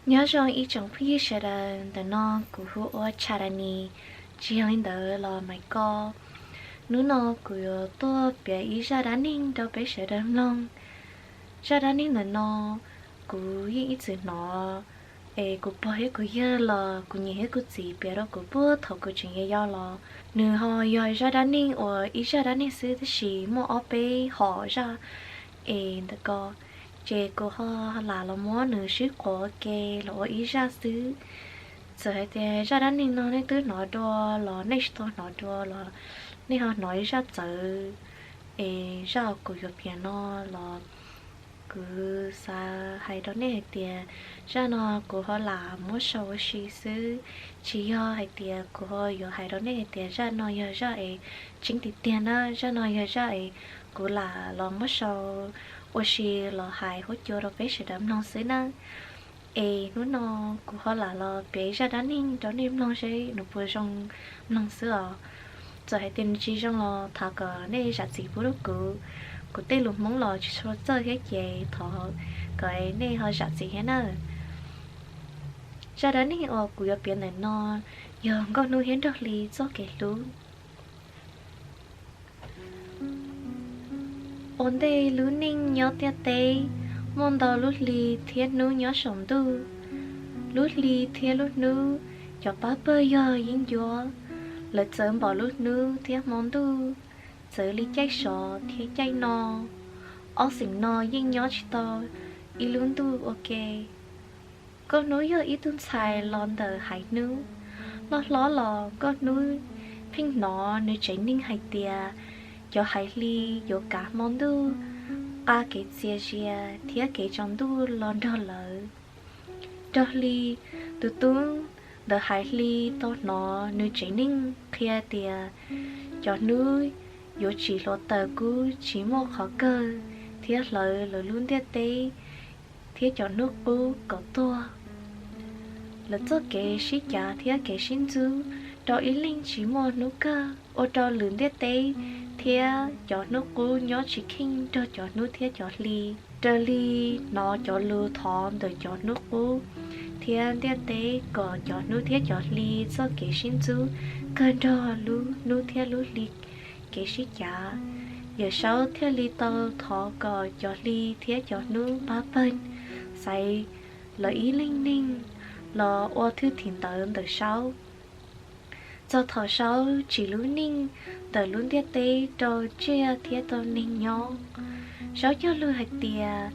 Nyob zoo ib tsoom phooj ywg sawv daws, ntawm no kuv hu ua Tsha Dab Nis, tsis yog li ntawd los Maiv Koj. Hnub no kuv yuav tuaj piav ib zaj dab neeg rau peb sawv daws mloog. Zaj dab neeg ntawm no kuv yeej ib txwm hnov, es kuv pog thiab kuv yawg los kuv niam thiab kuv txiv piav rau kuv puag thaum kuv tseem yau yau los. Nws ho yog zaj dab neeg uas ib zaj dab neeg xwb tab sis muaj ob peb hom zaj es ntawm ko, ces kuv ho lam los muab nws sib quav ua ke los ua ib zaj xwb. Txawm hais tias zaj dab neeg no nej twb hnov dua los nej tsis tau hnov dua los nej ho hnov ib zaj txawv, es zaj kuv yuav piav no los kuv xav hais rau nej hais tias zaj no kuv ho lam muab sau ua si xwb, tsis yog hais tias kuv ho yuav hais rau nej hais tias zaj no yog zaj es tseeb tiag tiag na, zaj no yog zaj es kuv lam los muab sau ua si los hais huab cua rau peb sawv daws mloog xwb na. Es hnub no kuv ho lam los piav ib zaj dab neeg rau nej mloog seb nws puas zoo mloog xwb os. Txawm hais tias nws tsis zoo los thov kom nej zam txim pub rau kuv, kuv tej lus Hmoob los tsis tshua txawj thiab ces thov kom nej ho zam txim thiab na. Zaj dab neeg uas kuv yuav piav ntawm no yog Nkauj Hnub thiab Nraug Hli txoj kev hlub. Ua ntej lub neej nyob ntiaj teb, muaj ntau lub hli thiab hnub nyob saum ntuj. Lub hli thiab lub hnub, cov pab pawg yog yeeb ncuab, lawv txawv npaum lub hnub thiab hmo ntuj, txawv li caij sov thiab caij no. Ob xeem no yeej nyob tsis tau ib lub ntuj ua ke. Nkauj Hnub yog ib tug ntxhais los ntawm Haiv Hnub. Loj hlob los Nkauj Hnub pheej hnov nws tsev neeg hais tias cov haiv hli yuav kav hmo ntuj, qa kev txias zias thiab kev tsaus ntuj los nrog lawv. Nraug Hli, tus tub ntawm Haiv Hli tau hnov nws tsev neeg qhia tias cov hnub yuav tsim hluav taws kub tsis muaj qhov kawg thiab hlawv lawv lub ntiaj teb thiab cov hnub qub kom tuag. Lawv txoj kev sib cav thiab kev sib ntxub rau ib leeg tsis muaj hnub kawg, ua rau lwm ntiaj teb thiab cov hnub qub nyob tsis kheej nrog cov hnub thiab cov hli. Raws li hnov cov lus thov ntawm cov hnub qub thiab ntiaj teb kom cov hnub thiab cov hli txoj kev sib ntxub kawg nrog lub hnub thiab lub hli kev sib cav, Yawm Saub thiaj li tau thov kom cov hli thiab cov hnub pab pawg xaiv lawv ib leeg neeg los ua thwj tim ntawv ntawm Saub. Txog thaum Saub tsim lub neej ntawm lub ntiaj teb rau tsiaj thiab rau neeg nyob, Saub cog lus hais tias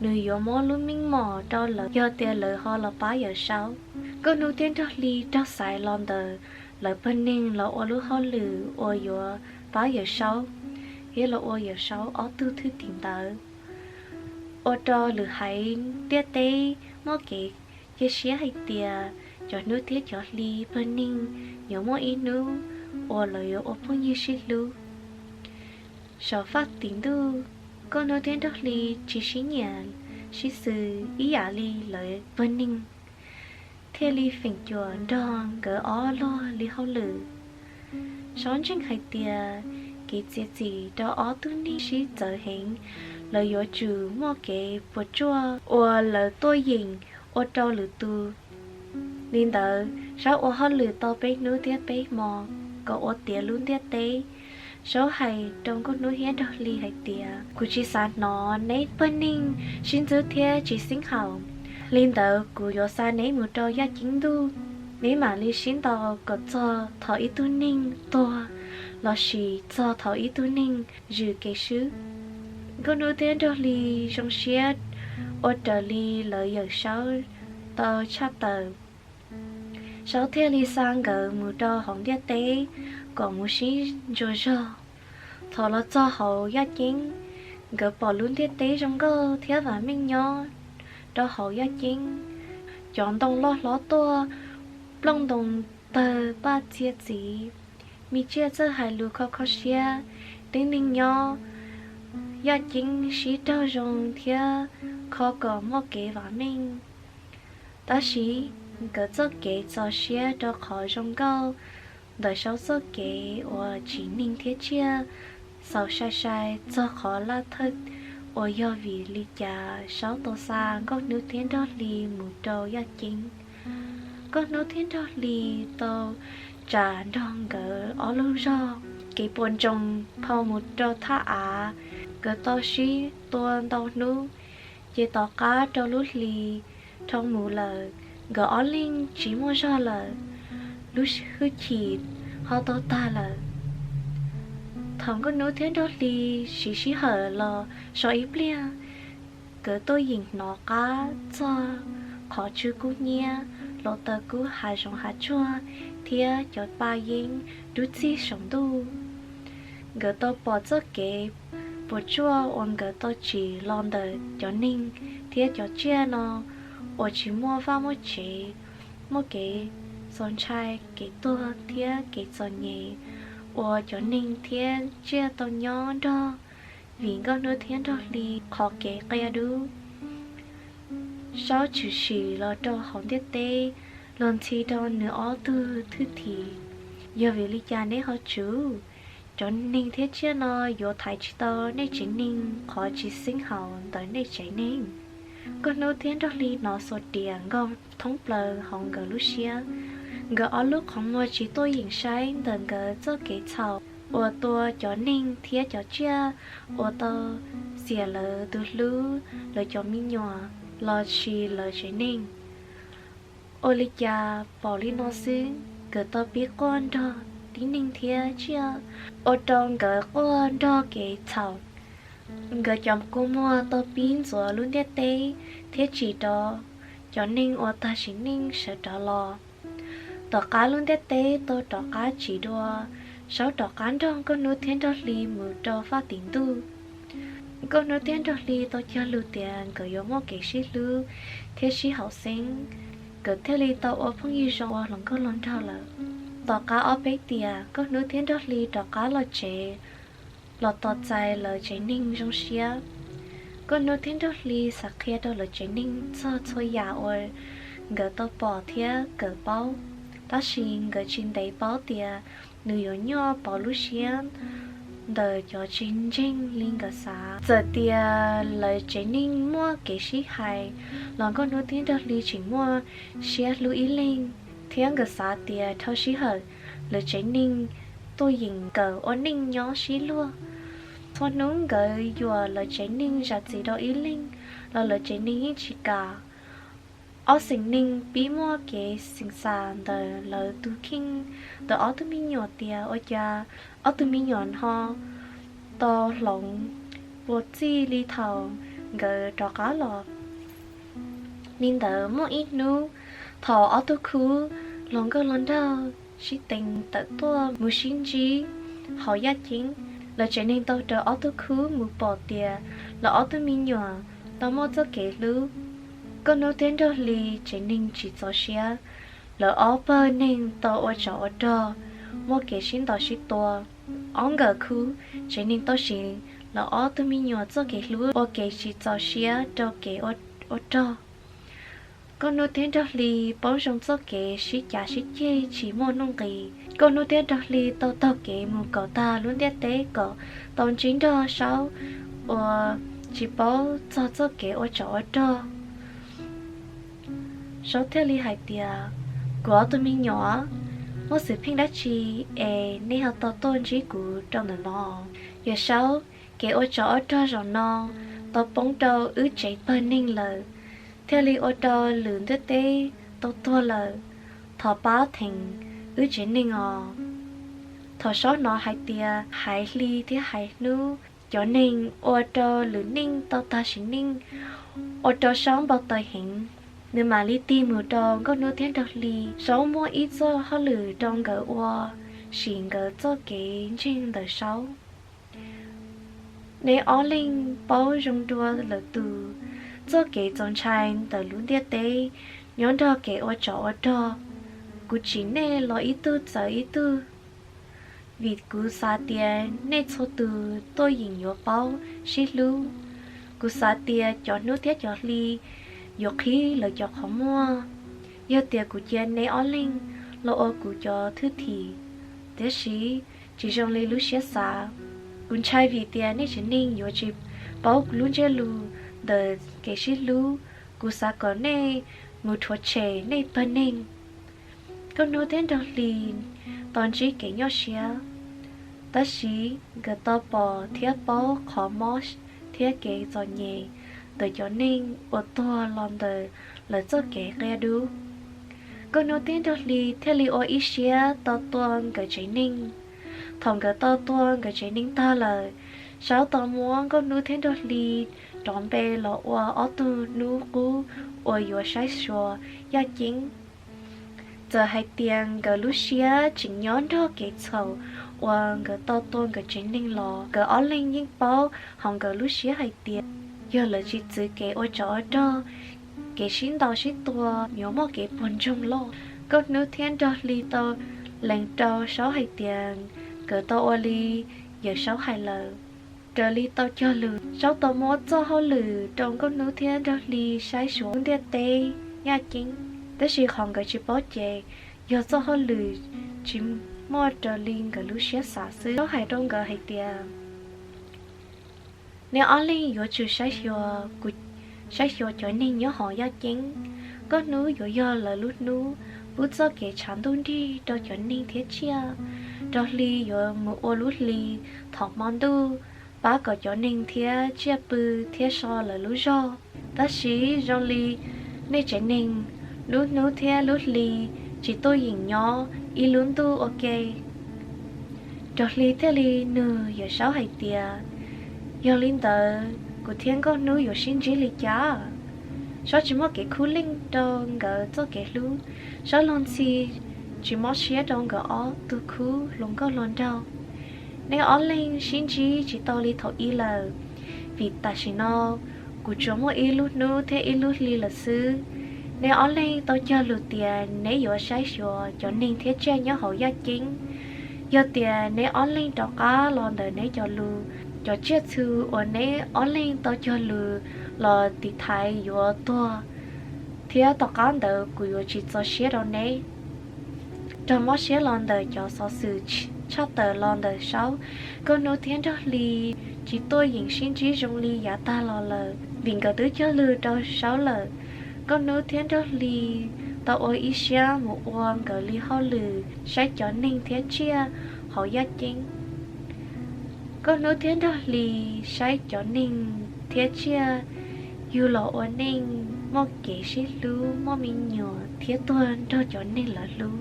nws yuav muab lub meej mom rau lawv yog tias lawv ho los pab Yawm Saub. Nkauj Hnub thiab Nraug Hli raug xaiv los ntawm lawv pawg neeg los ua lub hauj lwm uas yuav pab Yawm Saub thiab los ua Yawm Saub ob tug thwj tim ntawv, ua rau lwm haiv ntiaj teb muaj kev cia siab hais tias cov hnub thiab cov hli pawg neeg yuav muaj ib hnub uas lawv yuav ua phooj ywg sib hlub. Saum faj tim ntuj, Nkauj Hnub thiab Nraug Hli tsis sib nyiam sib xws ib yam li lawv pawg neeg, thiaj li feem cuam nrog nkawd ob luag li hauj lwm. Saub ntseeg hais tias kev txiav txim rau ob tug neeg sib txawv heev, lawv yuav tsum muaj kev puas tsuaj uas lawv tuaj yeem ua rau lwm tus. Li ntawd, Saub ua hauj lwm tau peb hnub thiab peb hmo kom ua tiav lub ntiaj teb. Saub hais rau Nkauj Hnub thiab Nraug Hli hais tias, kuv tsis xav hnov neb pawg neeg sib ntxub thiab tsis xeeb haum. Li ntawd kuv yuav xa neb mus rau yaj ceeb ntuj, neb mam li sib ntaus kom txog thaum ib tug neeg tuag lossis txog thaum ib tug neeg zwm kev swb. Nkauj Hnub thiab Nraug Hli zoo siab ua raws li lawv yawm Saub tau tshaj tawm. Saub thiaj li xa nkawd mus rau hauv ntiaj teb kom mus sib ntsuas zog. Thaum los txog hauv yaj ceeb, nkawd pom lub ntiaj teb zoo nkauj thiab vam meej nyob rau hauv yaj ceeb. Cov ntoo loj hlob tuaj, plooj ntoo tawg paj txia txiv, me tsiaj txawj hais lus kho kho siab. Tib neeg nyob yaj ceeb sib raug zoo thiab kho kom muaj kev vam meej. Tab sis nkawd txoj kev txaus siab rau qhov zoo nkauj ntawm Saub txoj kev uas tsim neeg thiab tsiaj xaus sai sai txog qhov laj thawj uas yog vim li cas Saub tau xa Nkauj Hnub thiab Nraug Hli mus rau Yaj Ceeb. Nkauj Hnub thiab Nraug Hli tau tsam nrog nkawd ob lub zog kev puas ntsoos phau mus rau thaj av. Nkawd tau sib tua ntau hnub, ces tom qab rau lub hli dhau mus lawm, nkawd ob leeg tsis muaj zog lawm, lub hwj chim ho tau tag lawm. Thaum Nkauj Hnub thiab Nraug Hli siv sij hawm los so ib pliag, nkawd tuaj yeem hnov qab txog qhov tsw kub hnyiab, hluav taws kub hav zoov hav tsuag thiab cov pa yeeb dub txig saum ntuj. Nkawd tau pom txoj kev puas tsuaj uas nkawd tau tsim los ntawm cov neeg thiab cov tsiaj no uas tsis muaj vaj muaj tsev, muaj kev txaus ntshai, kev tuag thiab kev txom nyem uas cov neeg thiab tsiaj tau nyob nrog vim Nkauj Hnub thiab Nraug Hli qhov kev qia dub. Saub tshwm sim los rau hauv ntiaj teb, los ntxhi rau nws ob tug thwj tim, yog vim li cas neb ho tsum? Cov neeg thiab tsiaj no yuav thaiv tsis tau nej tsev neeg qhov tsis xeeb haum ntawm nej tsev neeg. Nkauj Hnub thiab Nraug Hli hnov xuas riam nkaug thoob plaws hauv nkawd lub siab. Nkawd ob lub qhov muag tsis tuaj yeem saib ntawm nkawd txoj kev txhaum uas tua cov neeg thiab cov tsiaj uas tau xiam lawv tus hlub, lawv cov me nyuam los sis lawv tsev neeg. Ua li cas pom li no xwb, nkawd tau pib quaj nrog tib neeg thiab tsiaj, ua rau nkawd quaj nrog kev txhaum. Nkawd cov kua muag tau pib ntxuav lub ntiaj teb thiab tsim rov cov neeg uas tag sim neej sawv rov los. Tom qab lub ntiaj teb tau rov qab tsim dua, Saub rov qab nrog Nkauj Hnub thiab Nraug Hli mus rau faj tim ntuj. Nkauj Hnub thiab Nraug Hli tau cog lus tias nkawd yuav muaj kev sib hlub thiab sib haum xeeb, nkawd thiaj li tau ua phooj ywg zoo ua hluas nkauj hluas nraug lawm. Tom qab ob peb tiam, Nkauj Hnub thiab Nraug Hli rov qab los tsev, los tos txais lawv tsev neeg zoo siab. Nkauj Hnub thiab Nraug Hli xav qhia rau lawv tsev neeg txog txhua yam uas nkawd tau pom thiab kawm paub, tab sis nkawd tsis ntev paub tias nws yuav nyuaj pov lub siab ntawm cov tsis ntseeg li nkawd xav. Txawm tias lawv tsev neeg muaj kev sib hais, los Nkauj Hnub thiab Nraug Hli tseem muaj siab hlub ib leeg, thiab nkawd xav tias dhau sij hawm lawv tsev neeg tuaj yeem kawm ua neej nyob sib luag. Txhua hnub nkawd yuam lawv tsev neeg zam txim rau ib leeg, los lawv tsev neeg yeej tsis kam. Ob xeem neeg pib muaj kev xeem xas ntawm lawv tus kheej, ntawm ob tug me nyuam tias ua cas ob tug me nyuam ho tau hloov puas txij li thaum nkawd rov qab los. Li ntawd muaj ib hnub, thaum ob tug khub hluas nkauj hluas nraug sib teev tawm tuaj mus sib ntsib hauv Yaj Ceeb, lawv tsev neeg tau raws ob tug khub mus pom tias lawv ob tug me nyuam tau muaj txoj kev hlub. Nkauj Hnub thiab Nraug Hli tsev neeg tsis txaus siab, lawv ob pawg neeg tau ua tsov ua rog, muaj kev sib ntaus sib tua. Ob nkawm khub tsev neeg tau siv lawv ob tug me nyuam txoj kev hlub ua kev tsis txaus siab rau kev ua rog. Nkauj Hnub thiab Nraug Hli paub zoo txoj kev sib cav sib ceg tsis muaj nuj nqis. Nkauj Hnub thiab Nraug Hli tau taug kev mus kom tag lub ntiaj teb kom tau ntsib nrog Saub uas tsis paub txog txoj kev ua tsov ua rog. Saub thiaj li hais tias, kuv ob tug me nyuam, muaj xwm pheej dab tsi es nej ho tau tuaj ntsib kuv rau ntawm no? Yawm Saub, kev ua tsov ua rog zaum no tau poob rau wb tsev pawg neeg lawm, thiaj li ua rau lwm ntiaj teb tau tuag lawm. Thov pab theem wb tsev neeg os. Thaum Saub hnov hais tias haiv hli thiab haiv hnub cov neeg ua rau lwm neej tau tag sim neej, ua rau Saub npau taws heev. Nws mam li tig mus rau Nkauj Hnub thiab Nraug Hli. Saub muaj ib txoj hauj lwm rau nkawd ua, sim nkawd txoj kev ntseeg ntawm Saub. Neb ob leeg paub zoo dua lwm tus txoj kev txaus ntshai ntawm lub ntiaj teb nyob nrog kev ua tsov ua rog. Kuv tsim nej los ib tug txawv ib tug, vim kuv xav tias nej txhua tus tuaj yeem yuav paub sib hlub. Kuv xav tias cov hnub thiab cov hli yuav qhib lawv cov qhov muag. Yog tias kuv cia neb ob leeg los ua kuv cov thwj tim, tiam sis tsis zoo li lub siab xav. Kuv ntshai vim tias nej tsev neeg yuav tsis paub lub ntsiab lus ntawm kev sib hlub. Kuv xav kom nej mus rhuav tshem nej pawg neeg. Nkauj Hnub thiab Nraug Hli tau ntsib kev nyuaj siab, tab sis nkawd tau pom thiab paub qhov mob thiab kev txom nyem ntawm cov neeg uas tuag los ntawm lawv txoj kev qia dub. Nkauj Hnub thiab Nraug Hli thiaj li ua ib siab tau tua nkawd tsev neeg. Thaum nkawd tau tua nkawd tsev neeg tag lawm, Saub tau muab Nkauj Hnub thiab Nraug Hli rov npe los ua ob tug hnub qub uas yuav saib xyuas yaj ceeb. Txawm hais tias nkawd lub siab tseem nyob nrog kev txhaum uas nkawd tau tua nkawd tsev neeg los, nkawd ob leeg yeej paub hauv nkawd lub siab hais tias yog lawv tsis txwv kev ua tsov ua rog, kev sib ntaus sib tua yuav muaj kev puas ntsoog loj. Nkauj Hnub thiab Nraug Hli tau lees rau Saub hais tias nkawd tau ua li yawm Saub hais lawm. Raws li tau cog lus, Saub tau muab txoj hauj lwm rau Nkauj Hnub thiab Nraug Hli saib xyuas lub ntiaj teb yaj ceeb. Tab sis qhov nkawd tsis paub ces yog txoj hauj lwm tsis muaj raws li nkawd lub siab xav xwb. Saub hais rau nkawd hais tias, neb ob leeg yuav tsum saib xyuas, kuv saib xyuas cov neeg nyob hauv yaj ceeb. Nkauj Hnub yuav yog lawv lub hnub pub txoj kev tshav ntuj nrig rau cov neeg thiab tsiaj. Nraug Hli yuav mus ua lub hli thaum hmo ntuj, pab kom cov neeg thiab tsiaj pw thiab so lawv lub zog. Tab sis zoo li nej tsev neeg, lub hnub thiab lub hli tsis tuaj yeem nyob ib lub ntuj ua ke. Nraug Hli thiaj li nug yawm Saub hais tias, yog li ntawd kuv thiab Nkauj Hnub yuav sib ntsib li cas? Saub tsis muaj kev khuv leej rau nkawd txoj kev hlub. Saub luag ntxhi tsis mob siab rau nkawd ob tug khub hluas nkauj hluas nraug. Neb ob leeg sib ntsib tsis tau li thaum ub lawm, vim tam sim no kuv tsuas muaj ib lub hnub thiab ib lub hli lawm xwb. Neb ob leeg tau cog lus tias neb yuav saib xyuas cov neeg thiab tsiaj nyob hauv yaj ceeb. Yog tias neb ob leeg rov qab los ntawm neb cov lus, cov tsiaj txhu uas neb ob leeg tau cog lus los tiv thaiv yuav tuag, thiab tom qab ntawd kuv yuav tsis txaus siab rau neb. Raug mob siab los ntawm cov xov xwm tshaj tawm los ntawm Saub, Nkauj Hnub thiab Nraug Hli tsis tuaj yeem sib ntsib zoo li yav tag los lawm, vim nkawd twb cog lus rau Saub lawm. Nkauj Hnub thiab Nraug Hli tau ua ib siab mus ua nkawd li hauj lwm saib cov neeg thiab tsiaj hauv yaj ceeb. Nkauj Hnub thiab Nraug Hli saib cov neeg thiab tsiaj yug los ua neej, muaj kev sib hlub, muaj me nyuam thiab tuag nrog cov neeg lawv hlub.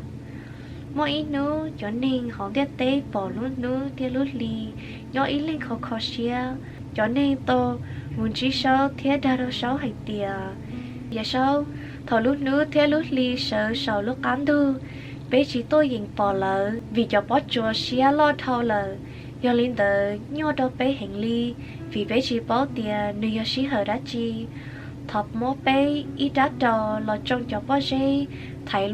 Muaj ib hnub cov neeg hauv ntiaj teb pom lub hnub thiab lub hli nyob ib leeg kho kho siab. Cov neeg tau mus ntsib Saub thiab dag rau Saub hais tias, yawm Saub, thaum lub hnub thiab lub hli sawv saum lub qab ntug, peb tsis tuaj yeem pom lawv vim cov pob tsuas siab loj dhau lawm. Yog li ntawd nyuaj rau peb heev li, vim peb tsis paub tias nws yog sij hawm dab tsi. Thov muab peb ib rab rau los tsoo cov pob zeb thaiv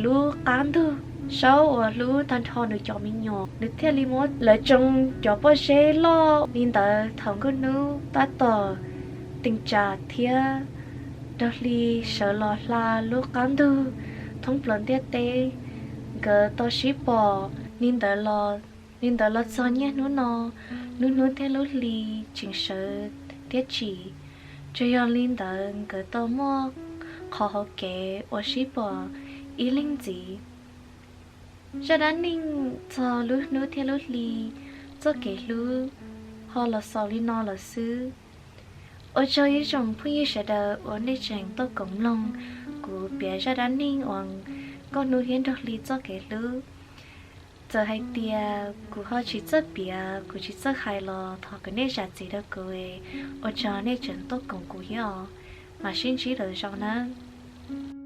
lub qab ntug. Saub uas hlub tag nrho nws cov me nyuam, nws thiaj li muab lawv tsoo cov pob zeb loj li ntawd. Thaum Nkauj Hnub tab tom teem tsam thiab Nraug Hli sawv los hla lub qab ntug thoob plaws ntiaj teb, nkawd tau sib pom li ntawd los, li ntawd los txog niaj hnub no, lub hnub thiab lub hli tseem sawv thiab tsim. Tsuas yog li ntawd nkawd tau muaj qhov hauv kev uas sib pom ib leeg ntxiv. Zaj dab neeg txog lub hnub thiab lub hli txoj kev hlub ho los xaus li no lawm xwb. Ua tsaug ib tsoom phooj ywg sawv daws uas nej tseem tuaj koom mloog kuv piav zaj dab neeg uas Nkauj Hnub thiab Nraug Hli txoj kev hlub. Txawm hais tias kuv ho tsis txawj piav, kuv tsis txawj hais los thov kom nej zam txim rau kuv. Ua tsaug nej tseem tuaj koom kuv thiab os. Mam sib ntsib lwm zaus nawb.